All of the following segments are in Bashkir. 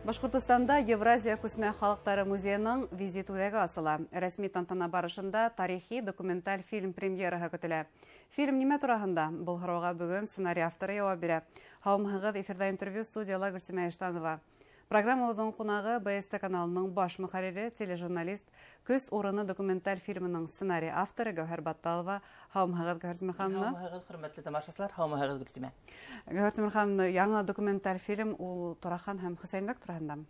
Башҡортостанда Евразия күсмә халыҡтары музейының визит үҙәге асыла. Рәсми тантана барышында тарихи документаль фильм премьераһы көтөлә. Фильм нимә тураһында? Был һорауға бөгөн сценарий авторы яуап бирә. Һаумыһығыҙ, эфирҙа интервью, студияла Гөлсимә Иштанова. Программабыҙҙың ҡунағы — БСТ каналының баш мөхәррире, тележурналист, «Көс урыны» документаль фильмының сценарий авторы Гәүһәр Батталова. Һаумыһығыҙ, Гәүһәр Тимерхановна. Һаумыһығыҙ, хөрмәтле тамашасылар, һаумыһығыҙ, Гөлсимә. Гәүһәр Тимерхановна, яңы документаль фильм ул Турахан һәм Хөсәйенбәк тураһындамы?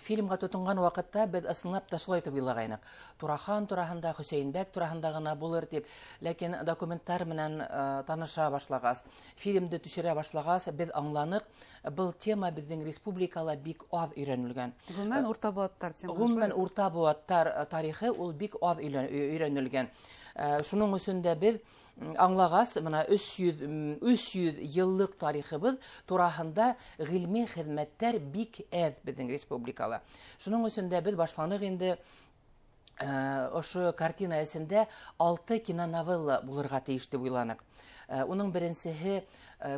Фильмға тотонған ваҡытта беҙ ысынлап та шулай итеп уйлағайныҡ. Турахан тураһында, Хөсәйенбәк тураһында ғына булыр тип, ләкин документтар менән таныша башлағас, фильмды төшөрә башлағас, беҙ аңланыҡ, был тема беҙҙең республикала бик аҙ өйрәнелгән. Ғөмүмән, урта быуаттар темаһы. Ғөмүмән, урта быуаттар тарихы ул бик аҙ өйрәнелгән. Шуның өсөн дә беҙ аңлағас, бына 300 йыллыҡ тарихыбыҙ тураһында ғилми хеҙмәттәр бик әҙ беҙҙең республикала. Шуның өсөн дә беҙ башланыҡ инде, ошо картина эсендә 6 киноновелла булырға тейеш тип уйланыҡ. Уның беренсеһе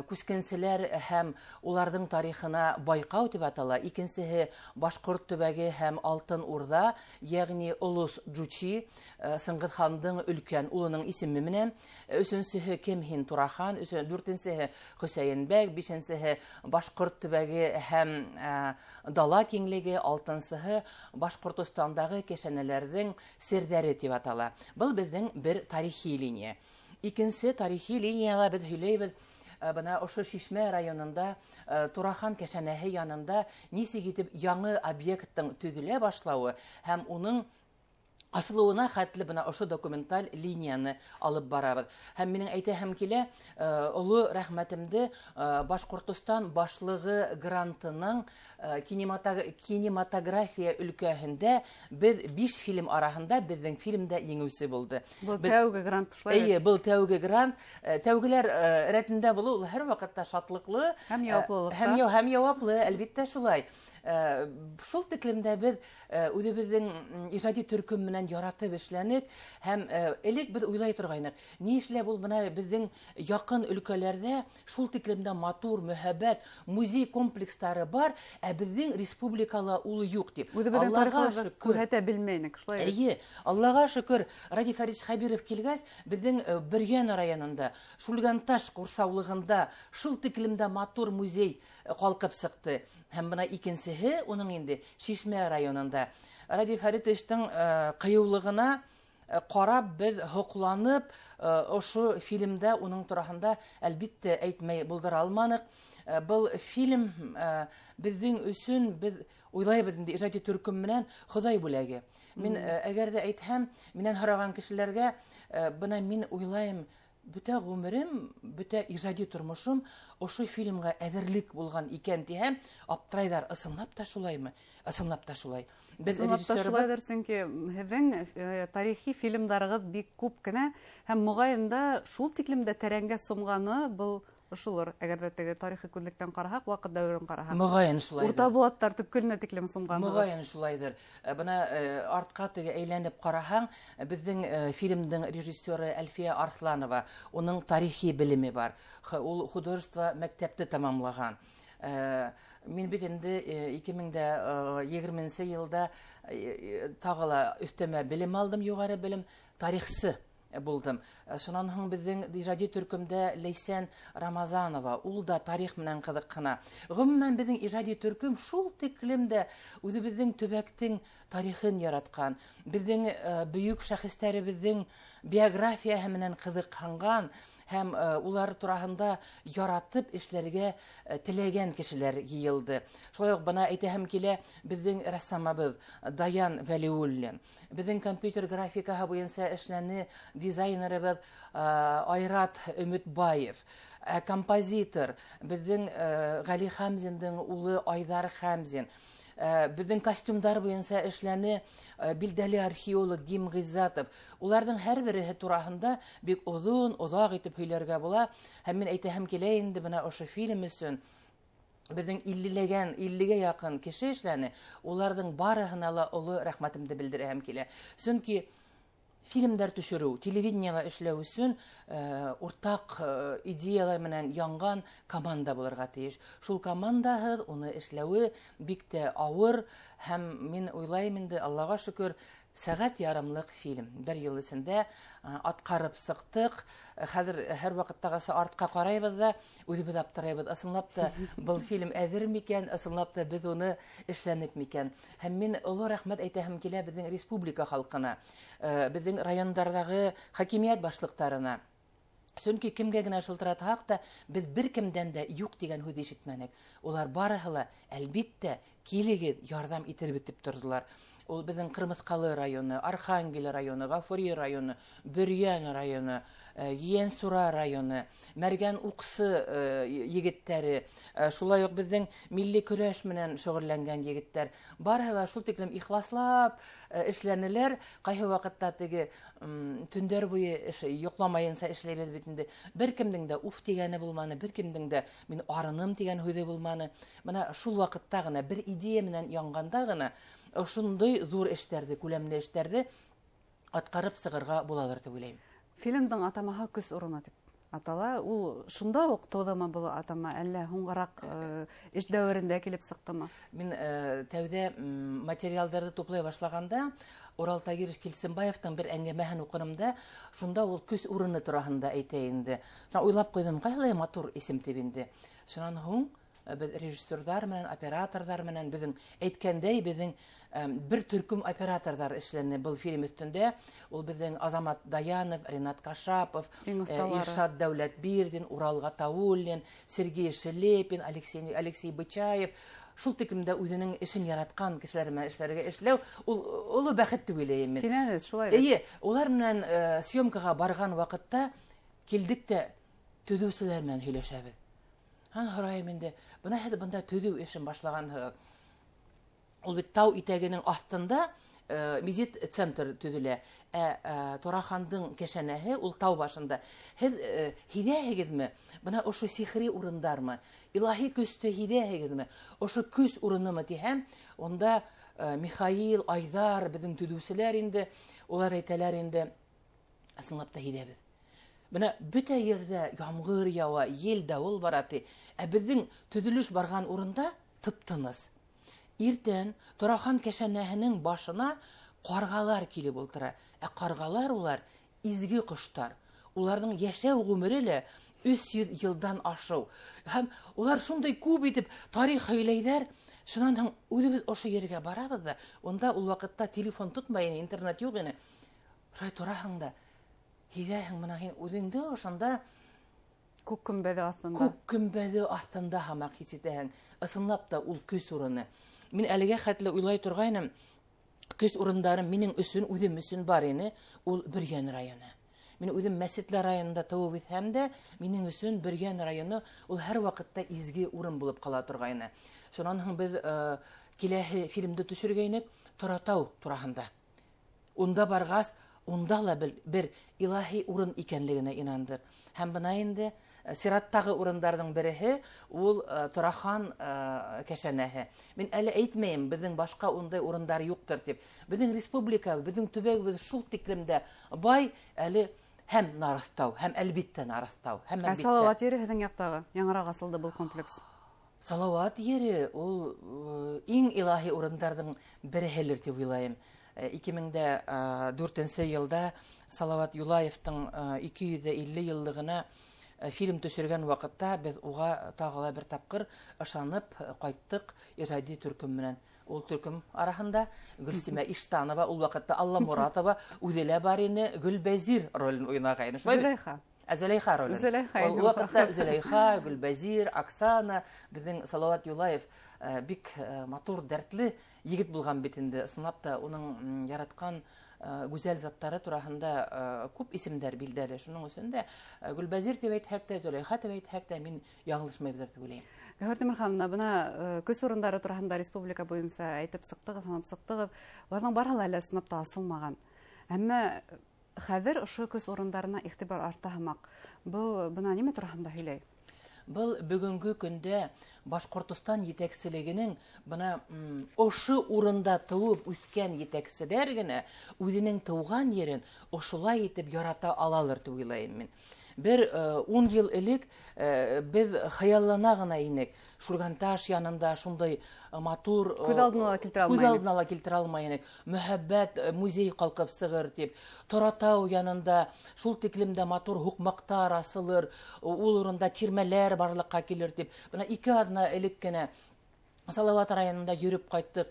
күскенселәр һәм уларҙың тарихына байҡау тип атала, икенсеһе башҡорт төбәге һәм Алтын Урҙа, йәғни Олос Джучи, Сыңғыҙ хандың өлкән улының исеме менән, өсөнсөһө Кем һин Турахан, дүртенсеһе Хөсәйенбәк, бишенсеһе башҡорт төбәге һәм дала киңлеге, алтынсыһы Башҡортостандағы кәшәнәләрҙең серҙәре тип атала. Был беҙҙең бер тарихи линия. Икенсе тарихи линияла беҙ һөйләйбеҙ, бына ошо Шишмә районында, Турахан кәшәнәһе янында нисек итеп яңы объекттың төҙөлә башлауы һәм уның асылыуына хәтле бына ошо документаль линияны алып барабыҙ. Һәм минең әйтәһем килә, оло рәхмәтемде, Башҡортостан башлығы грантының, кинематография өлкәһендә беҙ 5 фильм араһында беҙҙең фильм дә еңеүсе булды. Был тәүге грант шулай бит? Эйе, был тәүге грант. Тәүгеләр рәтендә булыу ул һәр ваҡытта шатлыҡлы. Һәм яуаплылыҡ та. Һәм яуаплы, әлбиттә шулай. Шул тиклемдә беҙ үҙебеҙҙең ижади төркөм менән яратып эшләнек һәм элек беҙ уйлай торғайныҡ, ни эшләп ул бына беҙҙең яҡын өлкәләрҙә шул тиклемдә матур, мөһабәт музей комплекстары бар, ә беҙҙең республикала ул юҡ тип. Үҙебеҙҙең Аллаға тарихыбыҙҙы шөкөр. күрһәтә белмәйнек, шулай бит? Эйе, Аллаға шөкөр, Радий Фәрит Хәбиров килгәс, беҙҙең Бөрйән районында, Шүлгәнташ ҡурсаулығында шул тиклемдә матур музей ҡалҡып сыҡты. Һәм бына икенсеһе уның инде Шишмә районында. Радий Фәритовичтың ҡыйыулығына ҡарап беҙ һоҡланып, ошо фильмдә уның тураһында әлбиттә әйтмәй булдыра алманыҡ. Был фильм беҙҙең өсөн, беҙ уйлайбыҙ инде ижади төркөм менән Хоҙай бүләге. Мин, әгәр ҙә әйтһәм, минән һораған кешеләргә, бына мин уйлайым, бөтә ғүмерем, бөтә ижади тормошом ошо фильмға әҙерлек булған икән тиһәм, аптырайҙар, ысынлап та шулаймы? Ысынлап та шулай. Беҙ Ысынлап та режиссерыбыҙ шулайҙыр, сөнки һеҙҙең тарихи фильмдарығыҙ бик күп кенә һәм моғайын да шул тиклем дә тәрәнгә сумғаны был ошолор. Әгәр ҙә теге тарихи күҙлектән ҡараһаҡ, ваҡыт дәүерен ҡараһаҡ. Моғайын шулайҙыр. Урта быуаттар төпкөлөнә тиклем сумғанығыҙ. Моғайын шулайҙыр. Бына артҡа теге әйләнеп ҡараһаң, беҙҙең фильмдың режиссеры Әлфиә Арҫланова, уның тарихи белеме бар. Ул художество мәктәпте тамамлаған. Мин бит инде ике мең дә егерменсе йылда тағы ла өҫтәмә белем алдым, юғары белем, тарихсы булдым. Шунан һуң беҙҙең ижади төркөмдә Ләйсән Рамазанова, ул да тарих менән ҡыҙыҡһына. Ғөмүмән, беҙҙең ижади төркөм шул тиклем дә үҙебеҙҙең төбәктең тарихын яратҡан, беҙҙең бөйөк шәхестәребеҙҙең биографияһы менән ҡыҙыҡһынған һәм улар тураһында яратып эшләргә теләгән кешеләр йыйылды. Шулай уҡ бына әйтәһем килә, беҙҙең рәссамыбыҙ Даян Вәлиуллин, беҙҙең компьютер графикаһы буйынса эшләне дизайнерыбыҙ Айрат Өмөтбаев, композитор беҙҙең Ғәли Хәмзиндең улы Айҙар Хәмзин, беҙҙең костюмдар буйынса эшләне билдәле археолог Дим Ғиззатов. Уларҙың һәр береһе тураһында бик оҙон, оҙаҡ итеп һөйләргә була. Һәм мин әйтәһем килә инде, бына ошо фильм өсөн беҙҙең иллегә яҡын кеше эшләне. Уларҙың барыһына ла оло рәхмәтемде белдерәһем килә. Сөнки Фильмдар төшөрөү, телевидениела эшләү өсөн уртаҡ идеялар менән янған команда булырға тейеш. Шул командаһыҙ уны эшләүе бик тә ауыр, һәм мин уйлайым инде, Аллаға шөкөр, сәғәт ярымлыҡ фильм бер йыл эсендә атҡарып сыҡтыҡ. Хәҙер һәр ваҡыттағыса артҡа ҡарайбыҙ ҙа үҙебеҙ аптырайбыҙ. Ысынлап та был фильм әҙер микән, ысынлап та беҙ уны эшләнек микән? Һәм мин оло рәхмәт әйтәһем килә беҙҙең республика халҡына, беҙҙең райондарҙағы хакимиәт башлыҡтарына. Сөнки кемгә генә шылтыратһаҡ та, беҙ бер кемдән дә юҡ тигән һүҙ ишетмәнек. Улар барыһы ла, әлбиттә, килегеҙ, ярҙам итербеҙ тип торҙолар. Ул беҙҙең Ҡырмыҫҡалы районы, Архангел районы, Ғафури районы, Бөрйән районы, Ейәнсура районы, Мәргән Уҡсы егеттәре, шулай уҡ беҙҙең милли көрәш менән шөғөлләнгән егеттәр. Барыһы ла шул тиклем ихласлап эшләнеләр. Ҡайһы ваҡытта теге төндәр буйы йоҡламайынса эшләйбеҙ бит инде. Бер кемдең дә уф тигәне булманы, бер кемдең дә мин арыным тигән һүҙе булманы. Бына шул ваҡытта ғына бер идея менән янғанда ғына ошондай ҙур эштәрҙе, күләмле эштәрҙе атҡарып сығырға булалыр тип уйлайым. Фильмдың атамаһы Көс урыны тип атала. Ул шунда уҡ тыуҙымы был атама, әллә һуңғараҡ эш дәүерендә килеп сыҡтымы? Мин тәүҙә материалдарҙы туплай башлағанда Урал Тагирович Килсенбаевтың бер әңгәмәһен уҡыным да, шунда ул көс урыны тураһында әйтә инде. Шунан уйлап ҡуйҙым, ҡайһылай матур исем тип инде. Шунан һуң беҙ режиссерҙар менән, операторҙар менән, беҙҙең әйткәндәй, беҙҙең бер төркөм операторҙар эшләне был фильм өҫтөндә. Ул беҙҙең Азамат Даянов, Ренат Кашапов, Иң оҫталары. Илшат Дәүләтбирҙин, Урал Ғатауллин, Сергей Шелепин, Алексей Бычаев. Шул тиклем дә үҙенең эшен яратҡан кешеләр менән эшләргә эшләү ул оло бәхет тип уйлайым мин. Кинәнес, шулай бит. Эйе, улар менән съемкаға барған ваҡытта килдек тә төҙөүселәр менән һөйләшәбеҙ. Һәм һорайым инде, бына һеҙ бында төҙөү эшен башлағанһығыҙ. Ул бит тау итәгенең аҫтында визит центр төҙөлә. Ә Турахандың кәшәнәһе ул тау башында. Һеҙ һиҙәһегеҙме? Бына ошо сихри урындармы? Илаһи көстө һиҙәһегеҙме? Ошо көс урынымы тиһәм, унда Михаил, Айҙар, беҙҙең төҙөүселәр инде, улар әйтәләр инде, ысынлап та һиҙәбеҙ. Бына бөтә ерҙә ямғыр яуа, ел дауыл бара ти. Ә беҙҙең төҙөлөш барған урында тып-тыныс. Иртән Турахан кәшәнәһенең башына ҡарғалар килеп ултыра. Ә ҡарғалар улар изге ҡоштар. Уларҙың йәшәү ғүмере лә 300 йылдан ашыу. Һәм улар шундай күп итеп тарих һөйләйҙәр. Шунан һуң үҙебеҙ ошо ергә барабыҙ ҙа, унда ул ваҡытта телефон тотмай ине, интернет юҡ ине. Шулай тораһың да, һиҙәһең, бына һин үҙеңде ошонда Күк көмбәҙе аҫтында. Күк көмбәҙе аҫтында һамаҡ хис итәһең. Ысынлап та ул көс урыны. Мин әлегә хәтле уйлай торғайным, көс урындары минең өсөн, үҙем өсөн бар ине, ул Бөрйән районы. Мин үҙем Мәсетле районында тыуып үҫһәм дә, минең өсөн Бөрйән районы ул һәр ваҡытта изге урын булып ҡала торғайны. Шунан һуң беҙ киләһе фильмды төшөргәйнек Торатау тураһында. Унда барғас, унда ла бер илаһи урын икәнлегенә инандыҡ. Һәм бына инде сираттағы урындарҙың береһе ул Турахан кәшәнәһе. Мин әле әйтмәйем, беҙҙең башҡа ундай урындар юҡтыр тип. Беҙҙең республика, беҙҙең төбәгебеҙ шул тиклем дә бай, әле һәм Нарыҫтау, һәм әлбиттә Нарыҫтау, һәм Ә әлбиттә. Салауат ере һеҙҙең яҡтағы, яңыраҡ асылды был комплекс. Салауат ере ул иң илаһи урындарҙың береһелер тип уйлайым. Ике мең дә дүртенсе йылда Салауат Юлаевтың ике йөҙ ҙә илле йыллығына фильм төшөргән ваҡытта беҙ уға тағы ла бер тапҡыр ышанып ҡайттыҡ ижади төркөм менән. Ул төркөм араһында Гөлсимә Иштанова, ул ваҡытта Алла Моратова үҙе лә бар ине, Гөлбәзир ролен уйнағайны. Шулай бит? Зөләйха. Ә Зөләйха ролен. Зөләйха Ул инде. ваҡытта Зөләйха, Гөлбәзир, Оксана, беҙҙең Салауат Юлаев бик матур, дәртле егет булған бит инде. Ысынлап та уның яратҡан гүзәл заттары тураһында күп исемдәр билдәле. Шуның өсөн дә Гөлбәзир тип әйтһәк тә, Зөләйха тип әйтһәк тә, мин яңылышмайбыҙ тип уйлайым. Гәүһәр Тимерхановна, бына көс урындары тураһында республика буйынса әйтеп сыҡтығыҙ, һанап сыҡтығыҙ. Уларҙың барыһы ла әле ысынлап та асылмаған. Әммә хәҙер ошо көс урындарына иғтибар арта һымаҡ. Был бына нимә тураһында һөйләй? Был бөгөнгө көндә Башҡортостан етәкселегенең бына ошо урында тыуып үҫкән етәкселәр генә үҙенең тыуған ерен ошолай итеп ярата алалыр тип уйлайым мин. Бер 10 йыл элек беҙ хыяллана ғына инек. Шүлгәнташ янында шундай матур күҙ алдына ла килтерә алмай. Күҙ алдына ла килтерә алмай инек. Мөһабәт музей ҡалҡып сығыр тип. Торатау янында шул тиклем дә матур һуҡмаҡтар асылыр, ул урында тирмәләр барлыҡҡа килер тип. Бына 2 аҙна элек кенә Салават районында йөрөп ҡайттыҡ.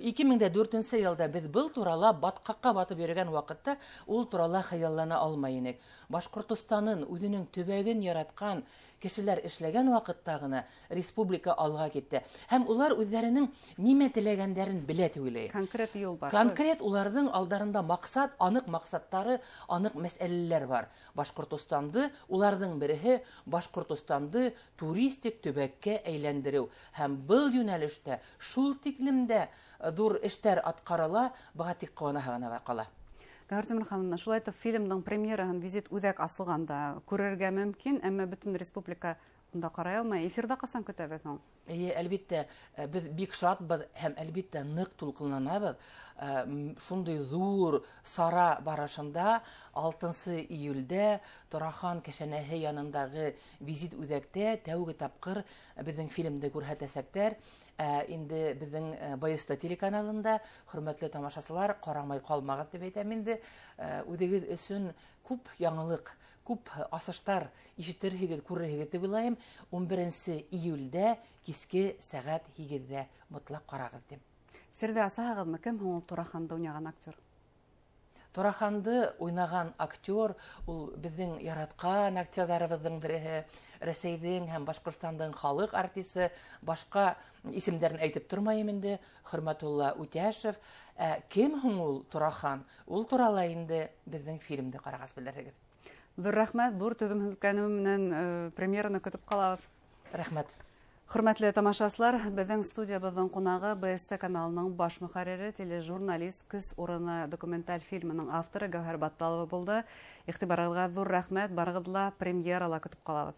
2004 йылда беҙ был турала батҡаҡҡа батып йөрөгән ваҡытта ул турала хыяллана алмай инек. Башҡортостанын үҙенең төбәген яратҡан кешеләр эшләгән ваҡытта ғына республика алға китте. Һәм улар үҙҙәренең нимә теләгәндәрен белә тип уйлайым. Конкрет юл бар. Конкрет уларҙың алдарында маҡсат, аныҡ маҡсаттары, аныҡ мәсьәләләр бар. Башҡортостанды, уларҙың береһе Башҡортостанды туристик төбәккә әйләндереү. Һәм был йүнәлештә шул тиклемдә ҙур эштәр атҡарыла, быға тик ҡыуанаһы ғына ҡала. Гәүһәр Тимерхановна, шулай итеп фильмдың премьераһын визит үҙәк асылғанда күрергә мөмкин, әммә бөтөн республика унда ҡарай алмай. Эфирҙа ҡасан көтәбеҙ һуң? Эйе, әлбиттә, беҙ бик шатбыҙ һәм әлбиттә ныҡ тулҡынланабыҙ. Шундай ҙур сара барышында 6 июлдә Торахан кәшәнәһе янындағы визит үҙәктә тәүге тапҡыр беҙҙең фильмды күрһәтәсәктәр. Инде беҙҙең БСТ телеканалында, хөрмәтле тамашасылар, ҡарамай ҡалмағыҙ тип әйтәм инде. Үҙегеҙ өсөн күп яңылыҡ, күп асыштар ишетерһегеҙ, күрерһегеҙ тип уйлайым. 11 июлдә киске сәғәт 8-ҙә мотлаҡ ҡарағыҙ тим. Серҙе асаһығыҙмы? Кем һуң ул Тураханды уйнаған актер? Тураханды уйнаған актер ул беҙҙең яратҡан актерҙарыбыҙҙың береһе, Рәсәйҙең һәм Башҡортостандың халыҡ артисы, башҡа исемдәрен әйтеп тормайым инде, Хөрмәтулла Үтәшев. Кем һуң ул Турахан? Ул турала инде беҙҙең фильмды ҡарағас белерһегеҙ. Ҙур рәхмәт, ҙур төҙөмһөҙләнеү менән премьераны көтөп ҡалабыҙ. Рәхмәт. Хөрмәтле тамашасылар, беҙҙең студиябыҙҙың ҡунағы БСТ каналының баш мөхәррире, тележурналист, Көс урыны документаль фильмының авторы Гәүһәр Батталова булды. Иғтибарығыҙға ҙур рәхмәт, барығыҙҙы ла премьерала көтөп ҡалабыҙ.